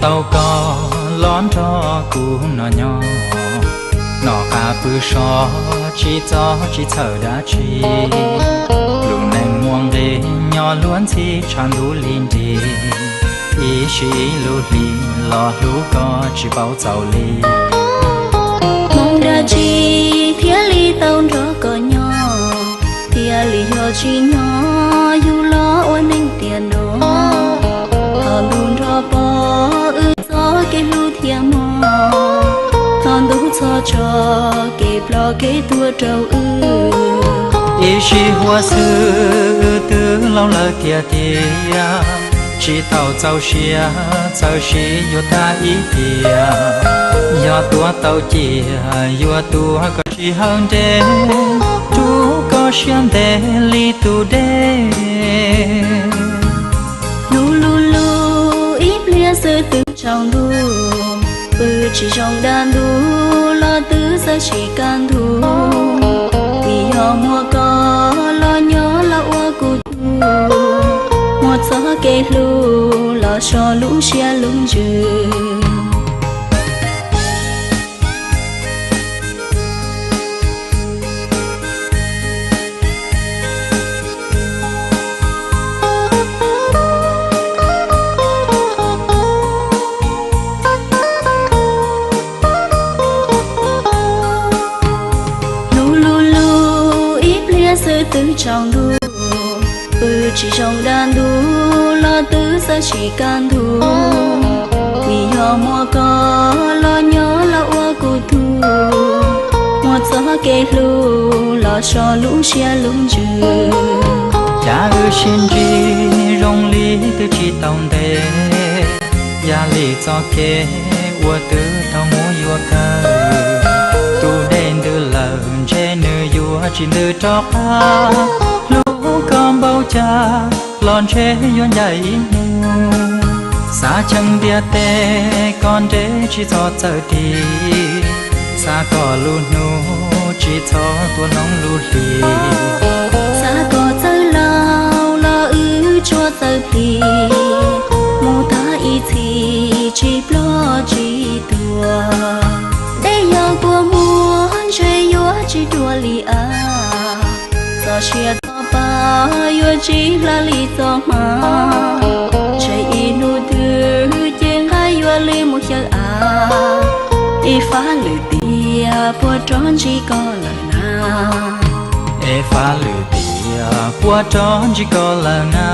Tau koj los nrog kuv no nyob, noj qab pw so, tsis txob tsis txhawj dab tsi. Lub neej muaj nqis nyob luag ntxhi tshav ntuj li nti, ib sim ib lub hli los hlub koj tsis paub txaus li. Hmoob dab tsi thiaj li tau nrog koj nyob, thiaj li yog tsis nyob yus los ua neej tiam no. Thaum ntuj nrog pom wb txoj kev hlub thiab hmov, thaum ntuj txhos tso kev ploj kev tuag rau wb. Ib sij huam xwb wb twb laus lawm tiag tiag, tsis tau txaus siab txawm sim yuav tag ib tiam. Yog tuav tau cia yuav tuav koj sij hawm ntev, rub koj siab ntev li tus dej. Lub lub lub ib pliag xwb twb tsaus ntuj, pw tsis zoo dab ntub los twb xav tsis kaj ntug. Vim yog muaj koj los nyob los ua kuv tug, muaj txoj kev hlub los so lub siab lub ntsws. Lub lub lub ib pliag xwb twb tsaus ntuj, pw tsis zoo dab ntub los twb xav tsis kaj ntug. Vim yog muaj koj los nyob los ua kuv tug, muaj txoj kev hlub los so lub siab lub ntsws. Cas wb sib ntsib zoo li twb tsis tau ntev, yam li txoj kev uas twb tau mus yuav kawg. Tus dej ntws lawm ntshe nws yuav tsis ntws rov qab, hlub koj npaum cas los ntshe yuav ncaim ib hnub. Xav cheem ntiaj teb koj nres tsis txhob txawm tig, xav kom lub hnub tsis txhob tuaj hloov lub hli. Xav kom txawj laus los wb tsuas txawj plig, mus tag ib txhis tsis ploj tsis tuag. Dej yog kua muag ntshe yuav tsis dua li av, txoj sia txoj pa yuav tsis hla li txoj hma. Ntshe ib hnub twg ces nqaij yuav li mus xyaw av. Es faj lwm tiam puas rov ntsib koj lawm na. Es faj lwm tiam puas rov ntsib koj lawm na.